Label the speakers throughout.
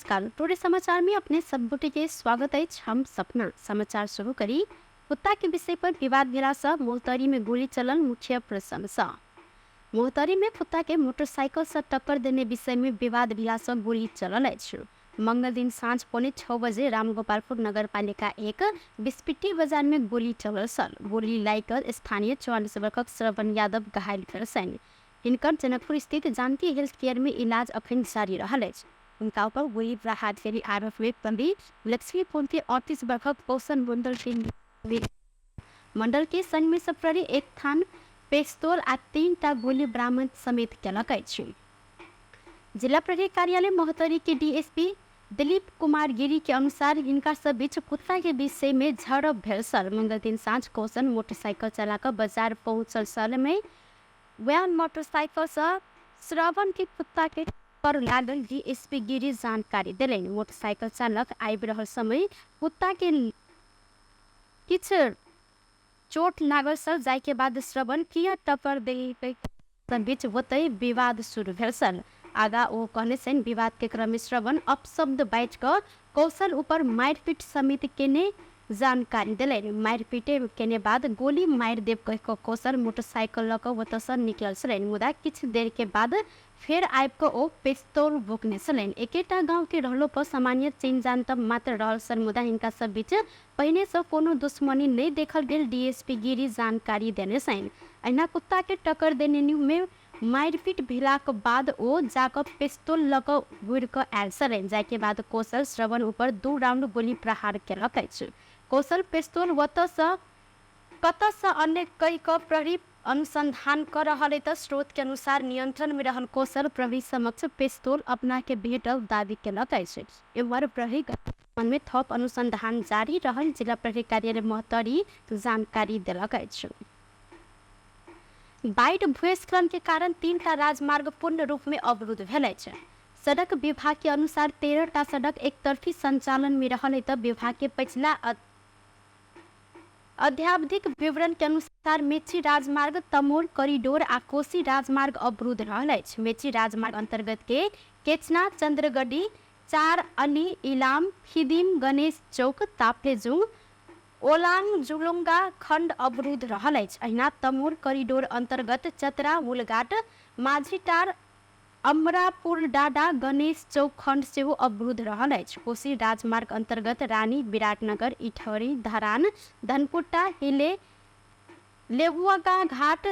Speaker 1: नमस्कार, टुडे समाचार में अपने सब गोटे के स्वागत अछि। हम सपना समाचार शुरू करी। कुत्ता के विषय पर विवाद भेला से मोहतरी में गोली चलल। मुख्य प्रसंग से मोहतरी में कुत्ता के मोटरसाइकिल से टक्कर देने विषय में विवाद भेला से गोली चलल अछि। मंगल दिन साँझ 5:45 बजे रामगोपालपुर नगरपालिका 1 बिस्पिट्टी बाजार में गोली चलल छल। गोली लागि स्थानीय 44 वर्षक श्रवण यादव घायल भेल छनि। हिनकर जनकपुर स्थित जानकी हेल्थ केयर में इलाज अखन जारी रहल अछि। हुनका ऊपर गोली प्रहार के आरोप में पंडी लक्ष्मीपुर के 38 वर्षक कौशल मंडल के संग में सब प्रहरी एक थान पेस्तोल आ 3 टा गोली बरामद समेत केलक अछि। जिला प्रहरी कार्यालय महोत्तरी के डीएसपी दिलीप कुमार गिरी के अनुसार हिनका सब बीच कुत्ता के विषय में झड़प भेल छल। मंगल दिन साँझ कौशल मोटरसाइकिल चला कऽ बाजार पहुँचल छल में वएह मोटरसाइकिल से श्रवण के कुत्ता के पर लागल। डीएसपी गिरी जानकारी देलनि। मोटरसाइकिल चालक आबि रहल समय कुत्ता के किछु चोट लागल छल, जाहि के बाद श्रवण किया टक्कर दे बीच ओतहि विवाद शुरू भेल छल। आगा ओ कहने छनि, विवाद के क्रम में श्रवण अपशब्द बाजि कऽ कौशल ऊपर मारिपीट समेत केने जानकारी देलनि। मारिपीटे केने बाद गोली मारि देब कहि कऽ कौशल मोटरसाइकिल लऽ कऽ ओतऽसँ निकलल छलनि, मुदा किछु देर के बाद फेर आबि कऽ ओ पिस्तौल बोकने छलनि। एकेटा गाँव के रहलो पर सामान्य चिन्हजान तऽ मात्र रहल छल, मुदा हिनका सब बीच पहिनेसँ कोनो दुश्मनी नहि देखल गेल डीएसपी गिरी जानकारी देने छनि। अहिना कुत्ता के टक्कर देने में मारिपीट भेलाक बाद ओ जाकऽ पिस्तौल लऽ कऽ घुरि कऽ आयल छलनि, जाहिके बाद कौशल श्रवण ऊपर 2 राउंड गोली प्रहार केलक अछि। कौशल पिस्तौल ओतऽसँ कतऽसँ अन्य कहि कऽ प्रहरी अनुसंधान कऽ रहल अछि। स्रोत के अनुसार नियंत्रण में रहल कौशल प्रहरी समक्ष पिस्तौल अपना के भेटल दावी केलक अछि। एम्हर प्रहरी में थप अनुसंधान जारी रहल जिला प्रहरी कार्यालय महोत्तरी जानकारी देलक अछि। बाढ़ि भूस्खलन के कारण 3 टा राजमार्ग पूर्ण रूप में अवरुद्ध भेल अछि। सड़क विभाग के अनुसार 13 टा सड़क एकतरफी संचालन में रहल अछि। विभाग के पछिला अद्यावधिक विवरण के अनुसार मेची राजमार्ग, तमोर कॉरिडोर आ कोसी राजमार्ग अवरुद्ध रहल अछि। मेची राजमार्ग अंतर्गत के केचना, चंद्रगढ़ी, 4 अली, इलाम, फिदिम, गणेश चौक, ताप्लेजुङ, ओलांग, जुलुंगा खंड अवरुद्ध रहल अछि। अहिना तमोर कॉरिडोर अंतर्गत चतरा, मूलघाट, माझीटार, अमरापुर डाडा, गणेश चौक खंड सेहो अवरुद्ध रहल अछि। कोसी राजमार्ग अंतर्गत रानी, विराटनगर, इटहरी, धरान, धनकुटा, हिले, लेहुआगा घाट,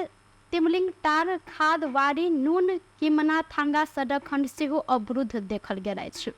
Speaker 1: तिमलिंग टार, खादवाड़ी, नून, किमना, थांगा सड़क खंड सेहो अवरुद्ध देखल गेल अछि।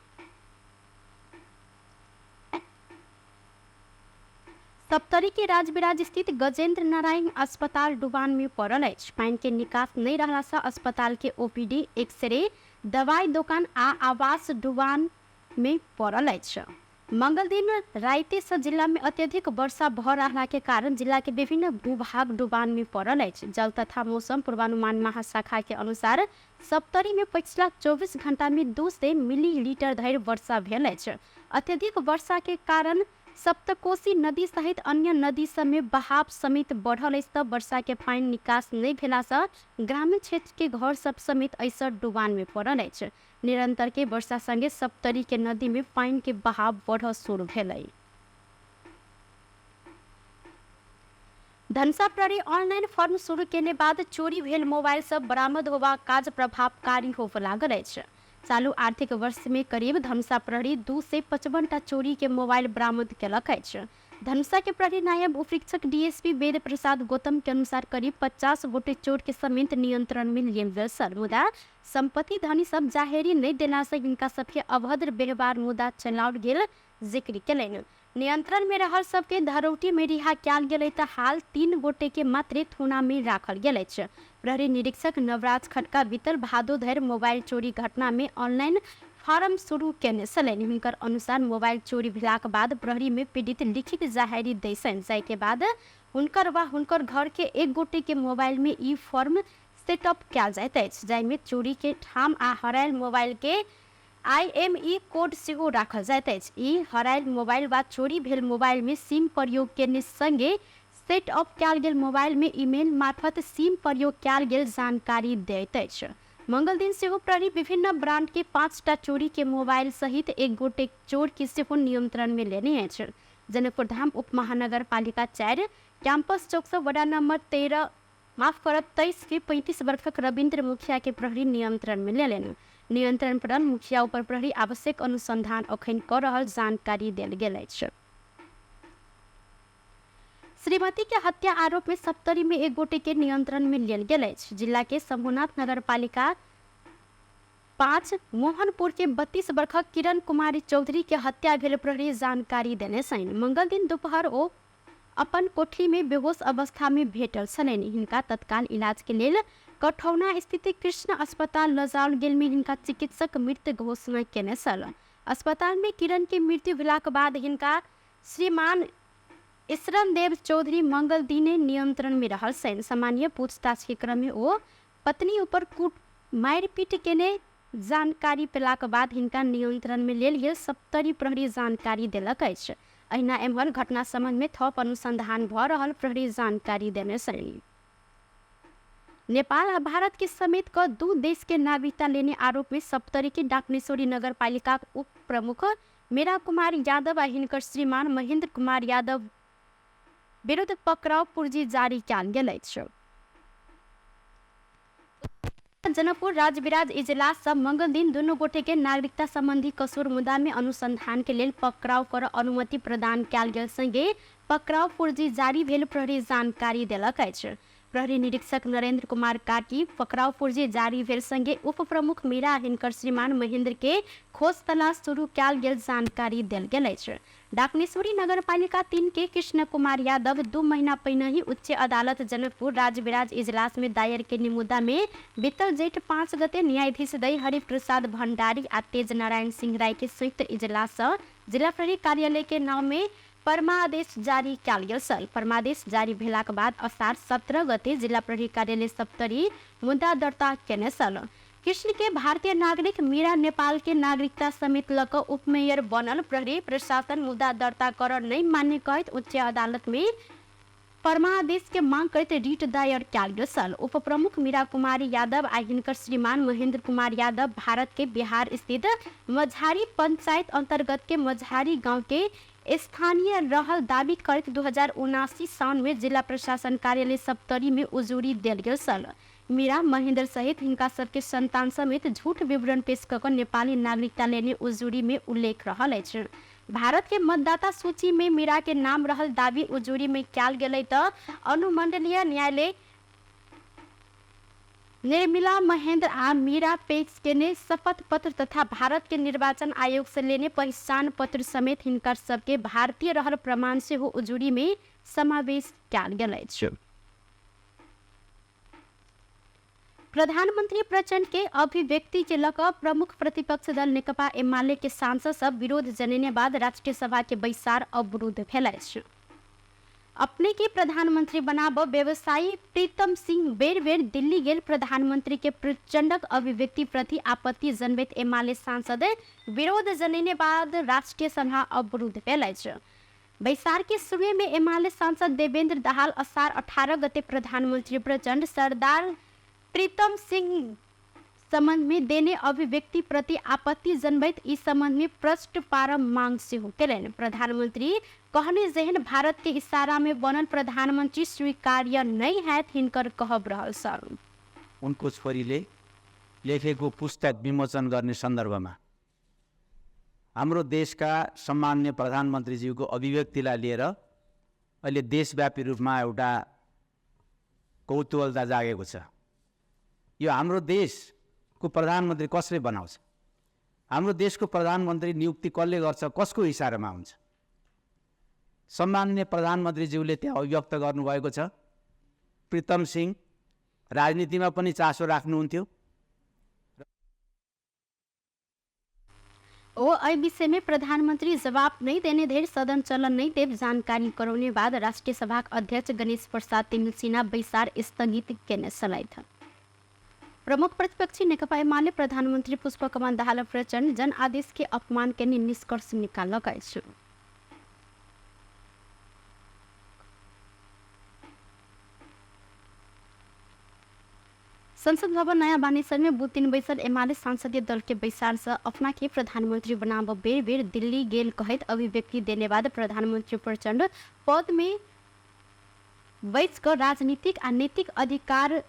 Speaker 1: सप्तरी के राजविराज स्थित गजेंद्र नारायण अस्पताल डुबान में पड़ल अछि। पानि के निकास नहि रहला से अस्पताल के ओपीडी, एक्सरे, दवाई दोकान आ आवास डुबान में पड़ल अछि। मंगल दिन राति से जिला में अत्यधिक वर्षा भ रहला के कारण जिला के विभिन्न भूभाग डुबान में पड़ल अछि। जल तथा मौसम पूर्वानुमान महाशाखा के अनुसार सप्तरी में पछिला 24 घंटा में 200 मिलीलीटर धरि वर्षा भेल अछि। अत्यधिक वर्षा के कारण सप्तकोशी नदी सहित अन्य नदी सब में बहाव समेत बढ़ल अछि त वर्षा के पानि निकास नहि भेला से ग्रामीण क्षेत्र के घर सब समेत एहिसँ डुबान में पड़ल अछि। निरंतर के वर्षा संगे सप्तरी के नदी में पानि के बहाव बढ़ शुरू भेल। धनसा प्रहरी ऑनलाइन फॉर्म शुरू केने बाद चोरी भेल मोबाइल सब बरामद होबाक काज प्रभावकारी होबय लागल अछि। चालू आर्थिक वर्ष में करीब धनुषा प्रहरी 255 टा चोरी के मोबाइल बरामद केलक अछि। धनुषा के प्रहरी नायब उपरीक्षक डीएसपी वेद प्रसाद गौतम के अनुसार करीब 50 गोटे चोर के समेत नियंत्रण में लेल गेल छल, मुदा संपत्ति धनी सब जाहेरी नहि देला से हिनका सबके अभद्र व्यवहार मुदा चलाओल गेल जिक्र केलनि। नियंत्रण में रहल सबके धरौटी में रिहा कयल गेल त हाल 3 गोटे के मात्रे थोना में राखल गेल अछि। प्रहरी निरीक्षक नवराज खड़का बीतल भादो धरि मोबाइल चोरी घटना में ऑनलाइन फार्म शुरू केने छलनि। हुनकर अनुसार मोबाइल चोरी भेलाक बाद प्रहरी में पीड़ित लिखित जाहेरी दै छनि, जाहि के बाद हुनकर वा हुनकर घर के एक गोटे के मोबाइल में ई फॉर्म सेटअप कयल जाइत अछि, जाहि में चोरी के ठाम आ हरायल मोबाइल के आईएमई कोड सेहो राखल जाइत अछि। ई हरायल मोबाइल वा चोरी भेल मोबाइल में सिम प्रयोग केने संगे सेटअप कयल गेल मोबाइल में ईमेल मार्फत सिम प्रयोग कयल गेल जानकारी दैत अछि। मंगल दिन सेहो प्रहरी विभिन्न ब्रांड के 5टा चोरी के मोबाइल सहित एक गोटे चोर के सेहो नियंत्रण में लेने अछि। जनकपुर धाम उप महानगरपालिका 4 कैंपस चौक से वडा नंबर 13 माफ करब 23 के 35 वर्षक रविन्द्र मुखिया के प्रहरी नियंत्रण में लेलनि। नियंत्रण पड़ल मुखिया ऊपर प्रहरी आवश्यक अनुसंधान अखन कऽ रहल जानकारी देल गेल अछि। श्रीमती के हत्या आरोप में सप्तरी में एक गोटे के नियंत्रण में लेल गेल अछि। जिला के शंभुनाथ नगरपालिका 5 मोहनपुर के 32 वर्षक किरण कुमारी चौधरी के हत्या भेल प्रहरी जानकारी देने छनि। मंगल दिन दोपहर ओ अपन कोठली में बेहोश अवस्था में भेटल छलनि। हिनका तत्काल इलाज के लेल कठौना स्थित कृष्ण अस्पताल लजाओल गेल में हिनका चिकित्सक मृत घोषणा केने छल। अस्पताल में किरण के मृत्यु भेलाक बाद हिनका श्रीमान ईश्वरदेव चौधरी मंगल दिने नियंत्रण में रहल छनि। सामान्य पूछताछ के क्रम में ओ पत्नी ऊपर कूट मारिपीट केने जानकारी पेलाक बाद हिनका नियंत्रण में लेल गेल सप्तरी प्रहरी जानकारी देलक अछि। अहिना एम्हर घटना सम्बन्ध में थप अनुसंधान भऽ रहल प्रहरी जानकारी देने छनि। नेपाल आ भारत के समेत क 2 देश के नागरिकता लेने आरोप में सप्तरी के डाकनेश्वरी नगरपालिका उप प्रमुख मीरा कुमार यादव आ हिनकर श्रीमान महेंद्र कुमार यादव विरुद्ध पकड़ाव पुर्जी जारी कयल गेल अछि। जनकपुर राजविराज इजलास सब मंगल दिन दुनू गोटे के नागरिकता संबंधी कसूर मुद्दा में अनुसंधान के लेल पकड़ाव कर अनुमति प्रदान कयल गेल संगे पकड़ाव पुर्जी जारी भेल प्रहरी जानकारी देलक अछि। प्रहरी निरीक्षक नरेंद्र कुमार कार्की पकड़ाव पुर्जी जारी भेल संगे उप प्रमुख मीरा हिनकर श्रीमान महेंद्र के खोज तलाश शुरू कयल गेल जानकारी देल गेल अछि। डाकनेश्वरी नगरपालिका 3 के कृष्ण कुमार यादव 2 महीना पहिने ही उच्च अदालत जनकपुर राजविराज इजलास में दायर केने मुद्दा में बीतल जेठ 5 गते न्यायाधीश दई हरिप्रसाद भंडारी आ तेज नारायण सिंह राय के संयुक्त इजलास जिला प्रहरी कार्यालय के नाम में परमादेश जारी कयल गेल छल। परमादेश जारी भेलाक बाद असार 17 गते जिला प्रहरी कार्यालय सप्तरी मुद्दा दर्ता केने छल। कृष्ण के भारतीय नागरिक मीरा नेपाल के नागरिकता समेत ल क उपमेयर बनल प्रहरी प्रशासन मुद्दा दर्ता कर नहीं मान्य कहैत उच्च अदालत में परमादेश के मांग करैत रिट दायर कयल गेल छल। उप प्रमुख मीरा कुमारी यादव आ हिनकर श्रीमान महेंद्र कुमार यादव भारत के बिहार स्थित मझारी पंचायत अंतर्गत के मझारी गांव के स्थानीय रहल दावी करैत 2079 साल में जिला प्रशासन कार्यालय सप्तरी में उजूरी देल गेल छल। मीरा महेंद्र सहित हिनका सबके संतान समेत झूठ विवरण पेश कऽ नेपाली नागरिकता लेने उजूरी में उल्लेख रहल अछि। भारत के मतदाता सूची में मीरा के नाम रहल दावी उजूरी में कयल गेलै तऽ अनुमंडलीय न्यायालय निर्मिला महेंद्र आ मीरा पेश केने शपथ पत्र तथा भारत के निर्वाचन आयोग से लेने पहचान पत्र समेत हिनकर सबके भारतीय रहल प्रमाण सेहो उजूरी में समावेश कयल गेल अछि। प्रधानमंत्री प्रचंड के अभिव्यक्ति के लऽ कऽ प्रमुख प्रतिपक्ष दल नेकपा एमाले के सांसद सब विरोध जनेने बाद राष्ट्रीय सभा के बैसार अवरुद्ध भेल अछि। अपने के प्रधानमंत्री बनाब व्यवसायी प्रीतम सिंह बेर बेर दिल्ली गेल प्रधानमंत्री के प्रचंडक अभिव्यक्ति प्रति आपत्ति जनबैत एमाले सांसद विरोध जनेने बाद राष्ट्रीय सभा अवरुद्ध भेल अछि। बैसार के शुरू में एमाले सांसद देवेंद्र दाहाल असार 18 गते प्रधानमंत्री प्रचंड सरदार प्रीतम सिंह संबंध में देने अभिव्यक्ति प्रति आपत्ति जनबैत ई संबंध में प्रश्न पारम मांग सेहो केलनि। प्रधानमंत्री कहने जेहन भारत के इशारा में बनल प्रधानमंत्री स्वीकार्य नहीं हैत हिनकर कहब रहल छल।
Speaker 2: उनको छोरीले लेखेको पुस्तक विमोचन गर्ने सन्दर्भमा हाम्रो देशका सम्माननीय प्रधानमन्त्रीज्यूको अभिव्यक्तिलाई लिएर अहिले देशव्यापी रूपमा एउटा कौतूहलता जागेको छ। यो हाम्रो देशको प्रधानमन्त्री कसले बनाउँछ, हाम्रो देशको प्रधानमन्त्री नियुक्ति कसले गर्छ, कसको इसारामा हुन्छ? सम्माननीय प्रधानमन्त्रीज्यूले त्यहाँ अभिव्यक्त गर्नुभएको छ। प्रीतम सिंह राजनीतिमा पनि चासो राख्नुहुन्थ्यो।
Speaker 1: ओ एहि विषय में प्रधानमंत्री जवाब नहीं देने धरि सदन चलन नहीं देव जानकारी करौने बाद राष्ट्रीय सभाक अध्यक्ष गणेश प्रसाद तिमिल्सिना बैसार स्थगित केने छलथि। प्रमुख प्रतिपक्षी नेकपा एमाले प्रधानमंत्री पुष्पकमल दाहाल प्रचण्ड जन आदेश के अपमान केने निष्कर्ष निकाललक अछि। संसद भवन नयाँ बानेश्वर में बुध दिन बैसल एमाले संसदीय दल के बैसार से अपना के प्रधानमंत्री बनाब बेर बेर दिल्ली गेल कहैत अभिव्यक्ति देने बाद प्रधानमंत्री प्रचण्ड पद में बैस कऽ राजनीतिक आ नैतिक अधिकार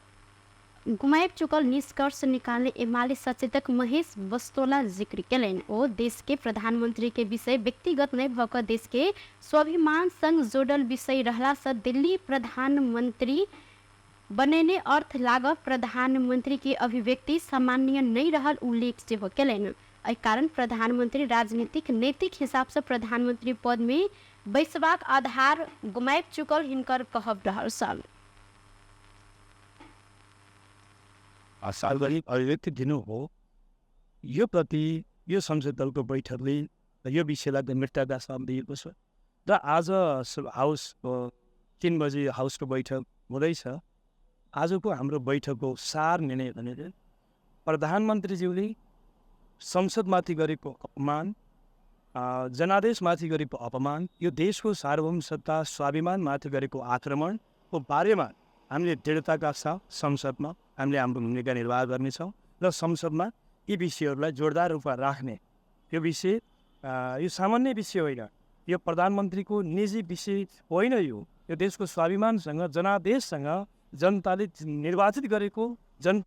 Speaker 1: गुमाबि चुकल निष्कर्ष निकालने एमाले सचेतक महेश बस्तोला जिक्र केलनि। ओ देश के प्रधानमंत्री के विषय व्यक्तिगत नहि भऽ कऽ देश के स्वाभिमान संग जोड़ल विषय रहला से दिल्ली प्रधानमंत्री बनेने अर्थ लागब प्रधानमंत्री के अभिव्यक्ति सामान्य नहि रहल उल्लेख सेहो केलनि। एहि कारण प्रधानमंत्री राजनीतिक नैतिक हिसाब से प्रधानमंत्री पद में बैसबाक आधार गुमाबि चुकल हिनकर कहब रहल छल।
Speaker 3: सार्वजनिक अभिव्यक्ति दिनु हो, यो प्रति यो संसद दलको बैठकले यो विषयलाई गम्भीरताका साथ लिएको छ र आज हाउस 3 बजे हाउसको बैठक हुँदैछ। आजको हाम्रो बैठकको सार निर्णय भनेको प्रधानमन्त्रीज्यूले संसदमाथि गरेको अपमान, जनादेशमाथि गरेको अपमान, यो देशको सार्वभौम सत्ता स्वाभिमानमाथि गरेको आक्रमणको बारेमा हामीले दृढताका साथ संसदमा हामीले हाम्रो भूमिका निर्वाह गर्नेछौँ र संसदमा यी विषयहरूलाई जोरदार रूपमा राख्ने। यो विषय यो सामान्य विषय होइन, यो प्रधानमन्त्रीको निजी विषय होइन, यो देशको स्वाभिमानसँग, जनादेशसँग, जनताले निर्वाचित गरेको जन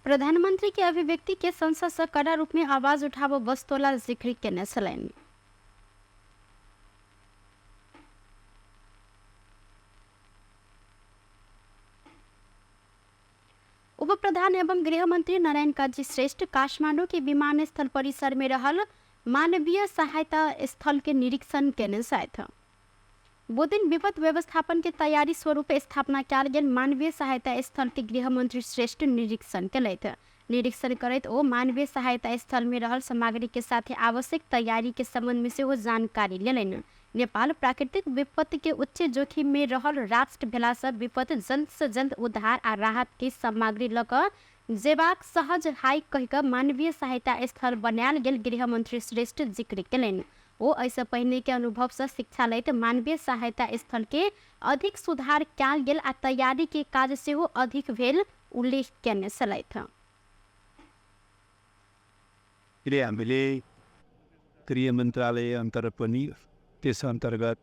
Speaker 1: प्रधानमंत्री के अभिव्यक्ति के संसद से कड़ा रूप में आवाज उठाबो बस्तोला जिक्र केने छलनि। उप प्रधान एवं गृहमंत्री नारायण काजी श्रेष्ठ काठमाडौँ के विमानस्थल परिसर में रहल मानवीय सहायता स्थल के निरीक्षण केने छथि। बुधदिन विपद व्यवस्थापन के तैयारी स्वरूप स्थापना कयल गेल मानवीय सहायता स्थल के गृहमंत्री श्रेष्ठ निरीक्षण केलथि। निरीक्षण करैत ओ मानवीय सहायता स्थल में रहल सामग्री के साथ आवश्यक तैयारी के संबंध में सेहो जानकारी लेलनि। नेपाल प्राकृतिक विपत्ति के उच्च जोखिम में रहल राष्ट्र भेला से विपद जल्द से जल्द उद्धार आ राहत के सामग्री लऽ कऽ जेबाक सहज हाई कहि कऽ मानवीय सहायता स्थल बनायल गेल गृहमंत्री श्रेष्ठ जिक्र केलनि। ओ एहिसँ पहिने के अनुभव से शिक्षा लैत मानवीय सहायता स्थल के अधिक सुधार कयल गेल आ तैयारी के काज सेहो अधिक भेल उल्लेख केने छलथि।
Speaker 4: हामीले गृह मन्त्रालय अन्तर्गत पनि त्यस अन्तर्गत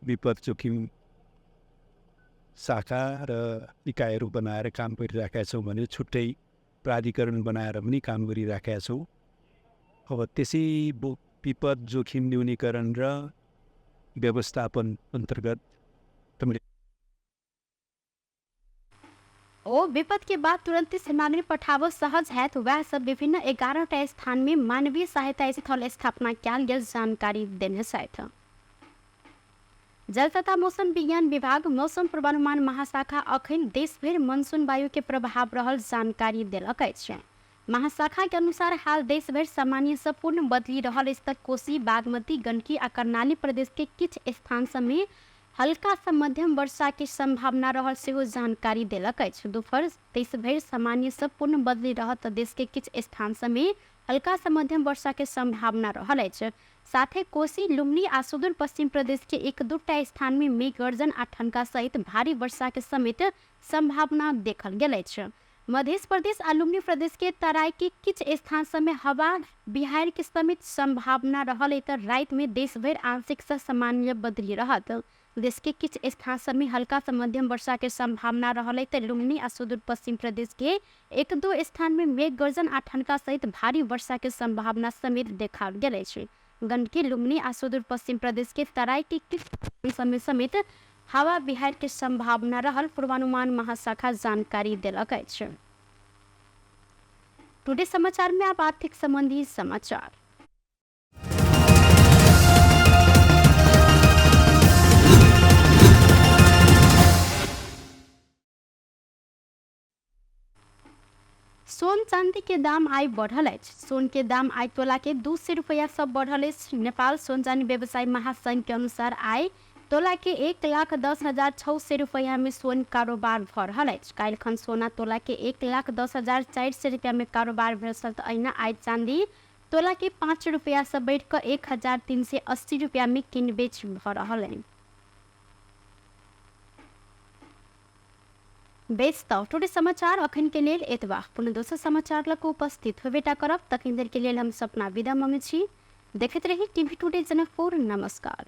Speaker 4: विपद जोखिम शाखा र इकाइहरू बनाएर काम गरिराखेका छौँ भने छुट्टै प्राधिकरण बनाएर पनि काम गरिराखेका छौँ। अब त्यसै विपद जोखिम न्यूनीकरण र व्यवस्थापन अन्तर्गत
Speaker 1: ओ विपद के बाद तुरंत सामग्री पठाबो सहज हैत वएह सब विभिन्न 11टा स्थान में मानवीय सहायता स्थल स्थापना कयल गेल जानकारी देने छथि। जल तथा मौसम विज्ञान विभाग मौसम पूर्वानुमान महाशाखा अखन देशभरि मनसून वायु के प्रभाव रहल जानकारी देलक अछि। महाशाखा के अनुसार हाल देशभरि सामान्य से पूर्ण बदली रहल स्तर कोसी, बागमती, गंडकी आ कर्णाली प्रदेश के किछु स्थान सब में हल्का से मध्यम वर्षा के संभावना रहल सेहो जानकारी देलक अछि। दोपहर देशभरि सामान्य से पूर्ण बदली रहत तऽ देश के किछु स्थान सब में हल्का से मध्यम वर्षा के संभावना रहल अछि। साथे कोसी, लुम्बिनी आ सुदूर पश्चिम प्रदेश के 1-2 टा स्थान में मेघ गर्जन आ ठनका सहित भारी वर्षा के समेत संभावना देखल गेल अछि। मध्य प्रदेश आ लुम्बिनी प्रदेश के तराई के किछु स्थान सब में हवा बिहार के समेत संभावना रहल तऽ राति में देशभरि आंशिक से सामान्य बदली रहत। देश के किछु स्थान सब में हल्का से मध्यम वर्षा के संभावना रहल तऽ लुम्बिनी आ सुदूर पश्चिम प्रदेश के 1-2 स्थान में मेघ गर्जन आ ठनका सहित भारी वर्षा के संभावना समेत देखाओल गेल अछि। गंडकी, लुम्बिनी आ सुदूर पश्चिम प्रदेश के तराई के किछु समय समेत हवा बिहार के संभावना रहल पूर्वानुमान महाशाखा जानकारी देलक अछि। टुडे समाचार में अब आर्थिक संबंधी समाचार। सोन चांदी के दाम आइ बढ़ल अछि। सोन के दाम आइ तोला के 200 रुपया सब बढ़ल अछि। नेपाल सोन चांदी व्यवसायी महासंघ के अनुसार आइ तोला के 1,10,600 रुपया में सोन कारोबार भऽ रहल अछि। काल्हिखन सोना तोला के 1,10,400 रुपया में कारोबार भेल छल तऽ अहिना आइ चांदी तोला के 5 रुपया से बढ़ि कऽ 1,380 रुपया में किन बेच भऽ रहल अछि। बेस त टुडे समाचार अखन के लेल एतबा। पुनः दोसर समाचार लग उपस्थित होबेटा करब, तखन देर के लेल हम सपना विदा मांगै छी। देखैत रही टीवी टुडे जनकपुर। नमस्कार।